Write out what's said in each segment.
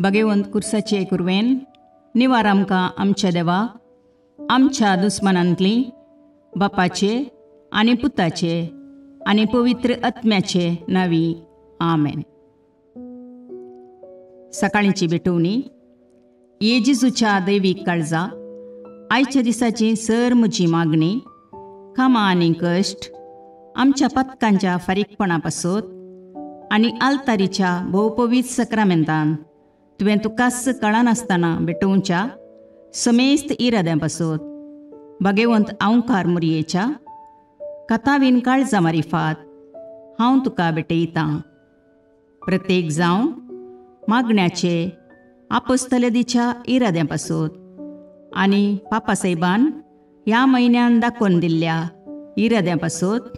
भगेवंत कुर्साचे कुरवेन निवार आमकां आमच्या देवा आमच्या दुस्मनांतली बापाचे आनी पुताचे आनी पवित्र आत्म्याचे नांवी आमेन. सकाळींची भेटवणी. ये जेजूच्या दैवीक काळजा, आयच्या दिसाची सर म्हजी मागणी, कामां आनी कश्ट आमच्या पथकांच्या फारीकपणा पासत आनी आल्तारीच्या भोवपवीत सक्रामेंतान तुवें तुकाच कळनासतना भेटोवच्या समेस्त इराद्यां पासत भगेवंत आंवकार मुरयेच्या कथावीन काळजा मारिफात हांव तुका भेटयतां. प्रत्येक जावं मागण्याचे आपस्तलदीच्या इराद्यां पासत आनी पापासाहेबान ह्या म्हयन्यान दाखोवन दिल्ल्या इराद्यां पासत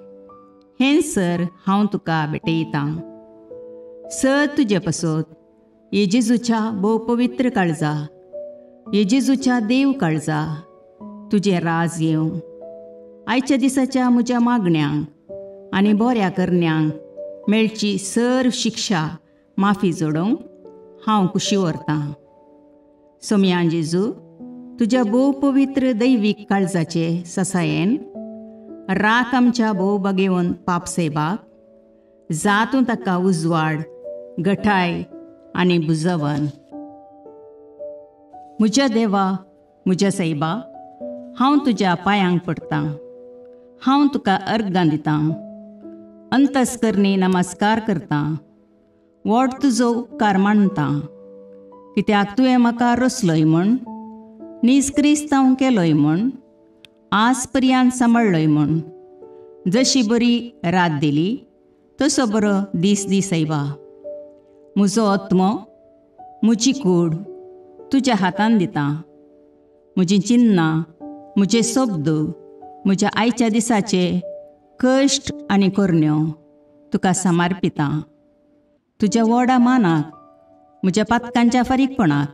हें सर हांव तुका भेटयतां. सर तुजे पासत ये जेजूच्या भोव पवित्र काळजा, ये जेजूच्या देव काळजा, तुजें राज येवं. आयच्या दिसाच्या म्हज्या मागण्यांक आनी बऱ्या करण्यांक मेळची सर शिक्षा माफी जोडोवंक हांव कुशी व्हरतां. सोमयान जेजू तुज्या भोव पवित्र दैवीक काळजाचे ससायेन राख आमच्या भोव बगेवन पापसेबाक, जातूं ताका उजवाड गठाय आनी बुजवन. म्हज्या देवा, म्हज्या सायबा, हांव तुज्या पांयांक पडटां, हांव तुका अर्गां दितां, अंतस्करणी नमस्कार करतां, व्हड तुजो उपकार मानतां, कित्याक तुवें म्हाका रचलोय म्हूण, नीज क्रिस्तांव केलोय म्हूण, आज पर्यंत सांबाळ्ळोय म्हूण. जशी बरी रात दिली तसो बरो दीस दी सायबा. म्हजो आत्मो म्हजी कूड तुज्या हातान दितां. म्हजीं चिन्नां, म्हजे शब्द, म्हज्या आयच्या दिसाचे कश्ट आनी करण्यो तुका समर्पितां. तुज्या व्हडा मानाक, म्हज्या पातकांच्या फारीकपणाक,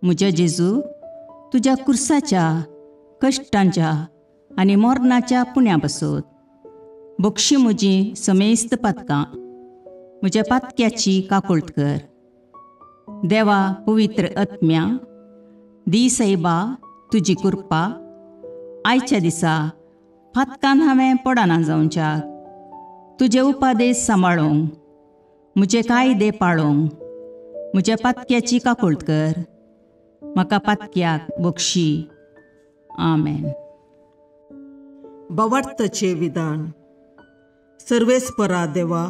म्हज्या जेजू तुज्या कुर्साच्या कश्टांच्या आनी मरणाच्या पुण्या पासत बक्षी म्हजी समेस्त पातकां, म्हज्या पातक्याची काकुळट कर. देवा पवित्र आत्म्या, दी सायबा तुजी कृपा आयच्या दिसा पातकान हांवें पडना जावच्याक, तुजे उपादेश सांबाळूंक, म्हजे कायदे पाळूंक म्हज्या पातक्याची काकुळट कर. म्हाका पातक्याक बक्षी. आमेन. भावार्थाचें विधान. सर्वेस्परा देवा,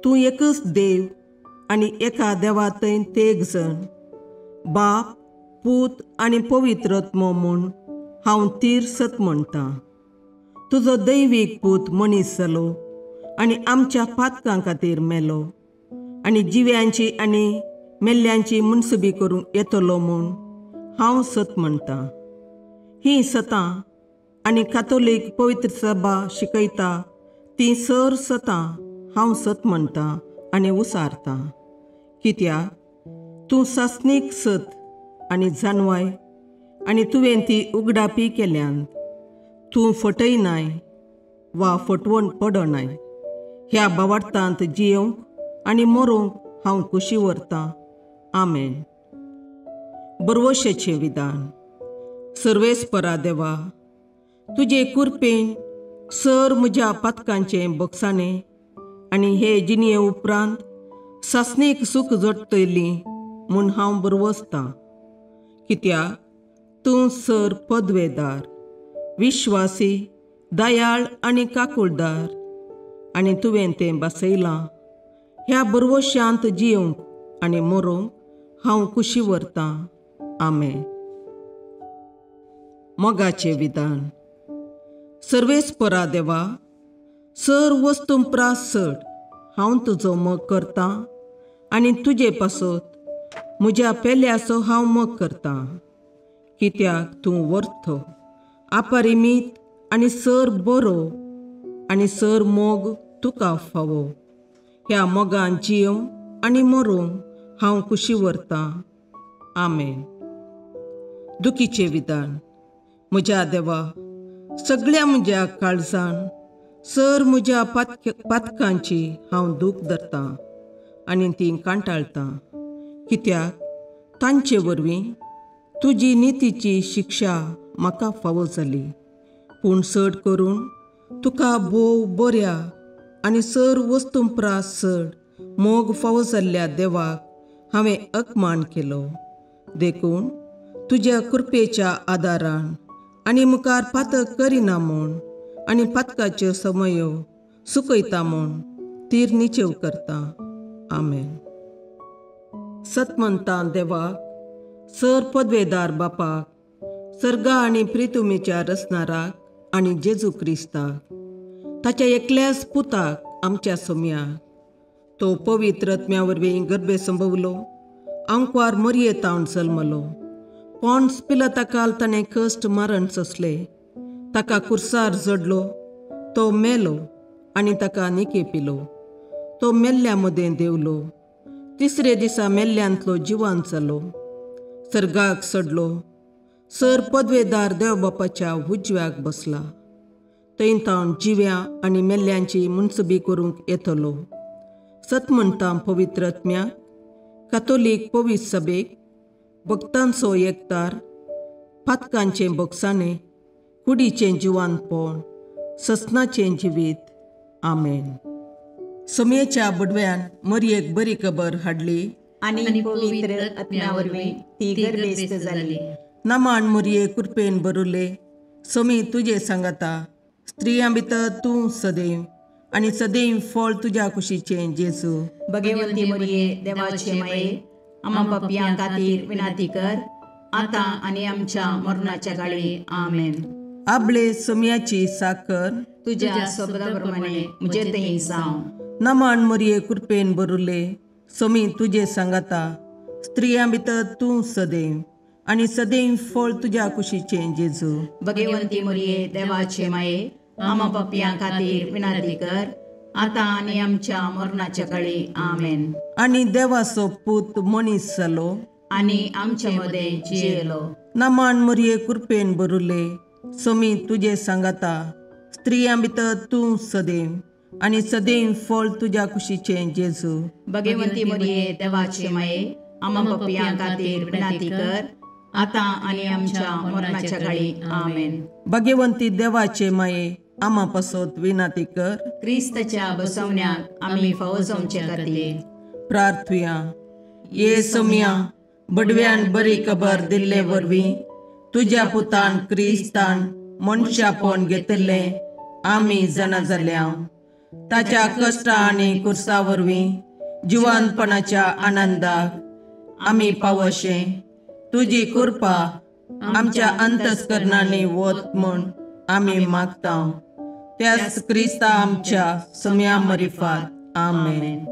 तूं एकच देव आनी एका देवा थंय तेग जण, बाप, पूत आनी पवित्र आत्मो म्हूण हांव तीर सत म्हणटां. तुजो दैवीक पूत मनीस जालो आनी आमच्या पातकां खातीर मेलो आनी जिव्यांची आनी मेल्ल्यांची मुनसुबी करूंक येतलो म्हूण हांव सत म्हणटां. हीं सतां आनी कातोलीक पवित्र सभा शिकयता तीं सर सतां हांव सत म्हणटां आनी उसारतां. कित्याक तूं सासणीक सत आनी जाणवाय आनी तुवें ती उगडापी केल्यान. तूं फटयनाय वा फटवण पडनाय. ह्या भावार्थांत जियोवंक आनी मरोंक हांव कुशी व्हरतां. आमेन. बरवशेचें विधान. सर्वेस्परा देवा, तुजे कुरपेन सर म्हज्या पातकांचें बक्षाणें आनी हे जिणये उपरांत सासणीक सूख जोडटली म्हूण हांव बरवसतां. कित्याक तूं सर पदवेदार, विश्वासी, दयाळ आनी काकुळदार आनी तुवें तें बसयलां. ह्या बरवशांत जियोवंक आनी मरोंक हांव कुशी व्हरतां. आमेन. मोगाचें विधान. सर्वेस्परा देवा, सर वस्तूं प्रास चड हांव तुजो मोग करतां आनी तुजे पासत म्हज्या पेल्याचो हांव मोग करतां. कित्याक तूं वर्थ, अपरिमीत आनी सर बरो आनी सर मोग तुका फावो. ह्या मोगान जियोवंक आनी मरोंक हांव कुशी व्हरतां. आमेन. दुखीचें विधान. म्हज्या देवा, सगळ्या म्हज्या काळजान सर म्हज्या पातकांची हांव दूख धरतां आनी ती कांटाळटां. कित्याक तांचे वरवीं तुजी नितीची शिक्षा म्हाका फावो जाली. पूण चड करून तुका भोव बऱ्या आनी सर वस्तूं प्रास चड मोग फावो जाल्ल्या देवाक हांवें अपमान केलो. देखून तुज्या कृपेच्या आदारान आनी मुखार पातक करिना म्हूण आनी पातकाच्यो समयो सुकयता म्हूण तीर निचेव करता. आमेन. सतमंतां देवाक, सर पदवेदार बापाक, सर्गा आनी प्रितुमेच्या रचणाराक आनी जेजू क्रिस्ताक, ताच्या एकल्याच पुताक आमच्या सोम्याक, तो पवित्र आत्म्या वरवीं गर्भे संभवलो, आंकवार मरये तावन जल्मलो, पॉन्स पिलताकाल ताणें कश्ट मरण सोंसले, ताका कुर्सार जडलो, तो मेलो आनी ताका निके पिलो, तो मेल्ल्या मदें देवलो, तिसरे दिसा मेल्ल्यांतलो जिवान जालो, सर्गाक सडलो, सर पदवेदार देवबापाच्या उजव्याक बसला, थंय तावन जिव्या आनी मेल्ल्यांची मुनसबी करूंक येतलो. सत म्हणटा पवित्र आत्म्याक, कातोलीक पवित्र सभेक, भक्तांचो एकतार, पातकांचें बोगसाणें, कुडीचें जिवानपण, ससनाचें जिवीत. आमेन. सोमयेच्या बडव्यान मरयेक बरी खबर हाडली आनी पवित्र आत्म्या वरवीं ती गर्भेस्त जाली. नमान मरये कृपेन बरुले, सोमी तुजे सांगाता, स्त्रियां भितर तूं सदैव आनी सदैव फळ तुज्या कुशीचें जेजू. भगवंती मरये देवाचे माये, आमा पापयां खातीर विनंती कर, आतां आनी आमच्या मरणाच्या काळी. आमेन. आबळे सोमयाची साकर तुज्या शब्दा प्रमाणे म्हजे थंय जावं. नमान मरये कृपेन बरुले, सोमी तुजे सांगाता, स्त्रियां भितर तूं सदैव आनी सदैव फळ तुज्या कुशीचें जेजू. भगवंती मरये देवाचे माये, आमा पापयां खातीर विनंती कर, आतां आनी आमच्या मरणाच्या काळी. आमेन. आनी देवाचो पूत मनीस जालो आनी आमचे मदें जियेलो. नमान मरये कृपेन बरुले, सोमी तुजे सांगाता, स्त्रियां भितर तूं सदैव आनी सदैव फळ तुज्या कुशीचें जेजू. भगवंती मरये देवाचे माये, आमा पापयां खातीर विनंती कर, आतां आनी आमच्या मरणाच्या काळी. आमेन. भगवंती देवाचे माये, आमा पासत विनंती कर, क्रिस्ताच्या बसवण्याक आमी फावो जावचे खातीर. प्रार्थुया. ये सोमया, बडव्यान बरी खबर दिल्ले वरवीं तुज्या पुतान क्रिस्तान मनशापण घेतिल्लें आमी जाणा जाल्या. ताच्या कश्टा आनी कुर्सा वरवीं जिवानपणाच्या आनंदाक आमी पावशे तुजी कृपा आमच्या अंतस्करणांनी वत म्हूण आमी मागता. त्याच क्रिस्ता आमच्या सोम्या मरिफात. आमेन.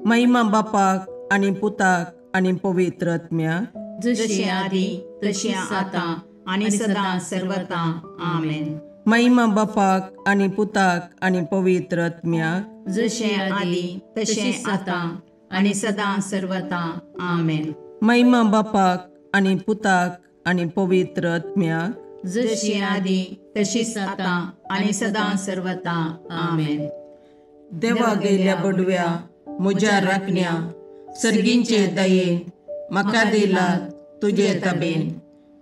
महिमा बापाक आनी पुताक आनी पवित्र आत्म्याक, जशी आदी तशी आतां आनी सदां सर्वता. आमेन. महिमा बापाक आनी पुताक आनी पवित्र आत्म्याक, जशें आदी तशें आतां आनी सदां सर्वता. आमेन. महिमा बापाक आनी पुताक आनी पवित्र आत्म्याक, जशी आदी तशीच आतां आनी सदां सर्वता. आमेन. देवा गेल्या बडव्या म्हज्या राखण्या, सर्गींचे दयेन म्हाका दिला तुजे तबेन,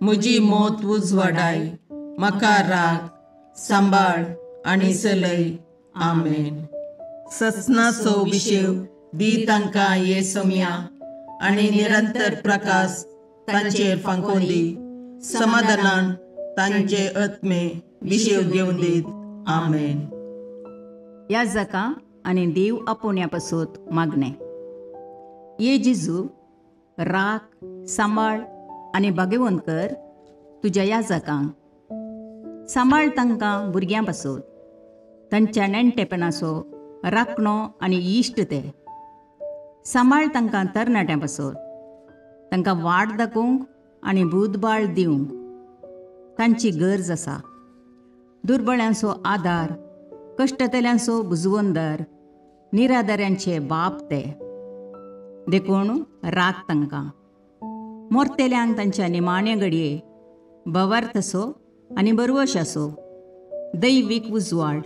म्हजी मोत उजवाडाय, म्हाका राख सांबाळ आनी चलय. आमेन. ससनाचो विशेव दी तांकां ये सोम्या आनी निरंतर प्रकाश तांचेर फांकोवन दी, समाधानान तांचे आत्मे विशेव घेवन दीत. आमेन. ह्या जाका आनी देव आपोवण्या पासत मागणें. ये जेजू, राख सांबाळ आनी भाग्यवंत कर तुज्या ह्या जाकांक. सांबाळ तांकां भुरग्यां पासत, तांच्या नेणटेपणाचो राखणो आनी इश्ट ते. सांबाळ तांकां तरणाट्यां पासत, तांकां वाट दाखोवंक आनी बुदबाळ दिवंक तांची गरज आसा. दुर्बळ्यांचो आदार, कश्टतल्यांचो बुजवंदर, निराधाऱ्यांचे बाप ते. देखून राख तांकां. मोरतेल्यांक तांच्या निमाण्या घडये भवार्थ असो आनी बरवश असो दैवीक उजवाड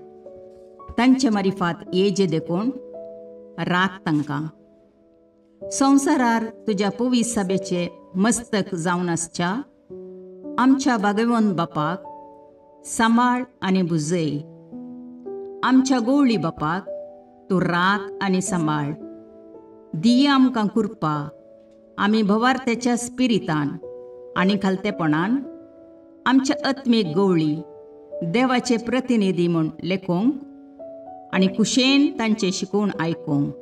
तांचे मारिफात येजे. देखून राख तांकां. संवसारार तुज्या पवित्र सभेचे मस्तक जावन आसच्या आमच्या भागेवंत बापाक सांबाळ आनी भुजय. आमच्या गोवळी बापाक तूं राख आनी सांबाळ. दिया आमकां कृपा आमी भवार्थ्याच्या स्पिरितान आनी खालतेपणान आमच्या आत्मीक गवळी देवाचे प्रतिनिधी म्हूण लेखूंक आनी कुशेन तांचे शिकोवन आयकूंक.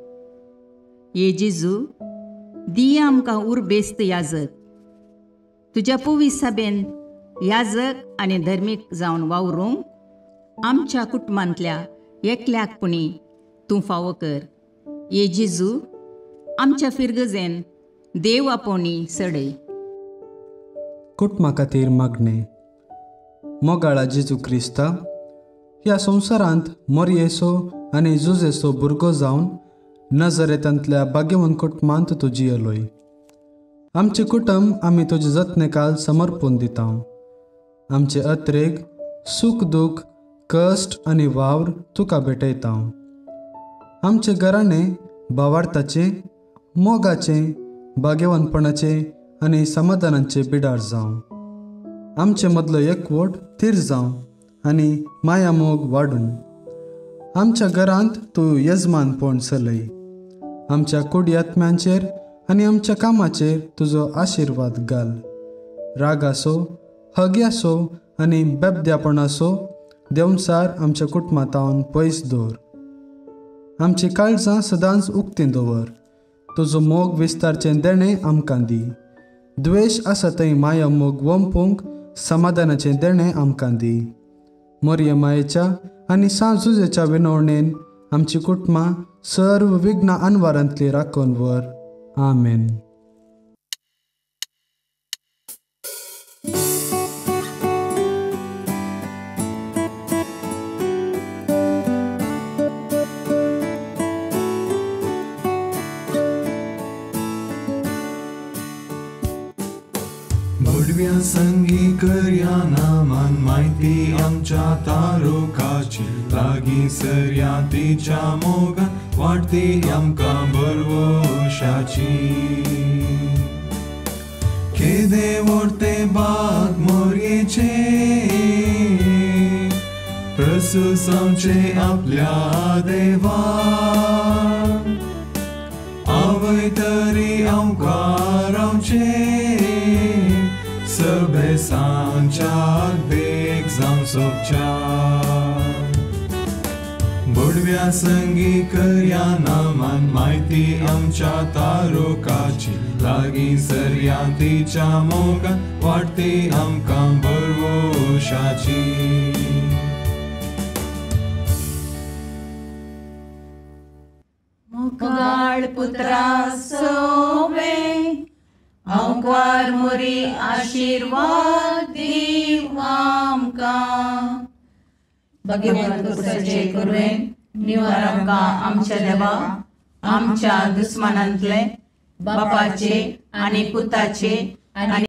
ये जेजू, दिया आमकां उर्बेस्त याजक, तुज्या पवित्र सभेन याजक आनी धर्मीक जावन वावरूंक आमच्या कुटुंबांतल्या एकल्याक पुणी तूं फावो कर. ये जेजू, आमच्या फिरगजेन देव आपोवणी सडय. कुटुंबा खातीर मागणें. मोगाळा जेजू क्रिस्ता, ह्या संवसारांत मोरयेसो आनी जुजेसो भुरगो जावन नजरेतांतल्या भाग्यवंत कुटुंबांत तूं जियेलोय. आमचें कुटुंब आमी तुजे जतनेकाल समर्पून दिता. आमचे अत्रेग, सूख दूख, कश्ट आनी वावर तुका भेटयता. आमचें घराणें भावार्थाचें, मोगाचें, भाग्यवंतपणाचें आनी समाधानाचें बिडार जावं. आमचे मदलो एकवट थीर जावं आनी माया मोग वाडून. आमच्या घरांत तूं यजमानपण चलय. आमच्या कुडी आत्म्यांचेर आनी आमच्या कामाचेर तुजो आशिर्वाद घाल. रागासो, हग्यासो आनी बेबद्यापणाचो देवसार आमच्या कुटुंबांतावन पयस दवर. आमची काळजां सदांच उक्तीं दवर. तुजो मोग विस्तारचें देणें आमकां दी. द्वेश आसा थंय माया मोग वंपूंक समाधानाचें देणें आमकां दी. मोरये मायेच्या आनी सांजुजेच्या विनवणेन आमची कुटुंबां सर्व विघ्न अनवारांतली राखून व्हर. आमेन. भडव्या संगी करया नामान म्हायती आमच्या तारुकाची, लागीं सरया तिच्या मोगान वाडटी आमकां भरवशाची. केदे व्हडते बाग मोरयेचे, प्रसूस आमचे आपल्या देवान, आवय तरी आमकां रावचें, सभेसांच्या देख जावं सोबच्या. भडव्या संगी करया नामान म्हायती आमच्या तारुकाची, लागीं सरया तिच्या मोगान वाडटी आमकां भरवशाची. मोगाळ पुत्रा सोवे अंकार मोरी आशीर्वाद दीव आमकां. भगवंत कुसाचे कुरवेन निवार आमकां आमच्या देवा, आमच्या दुस्मानांतले बापाचे आनी पुताचे आनी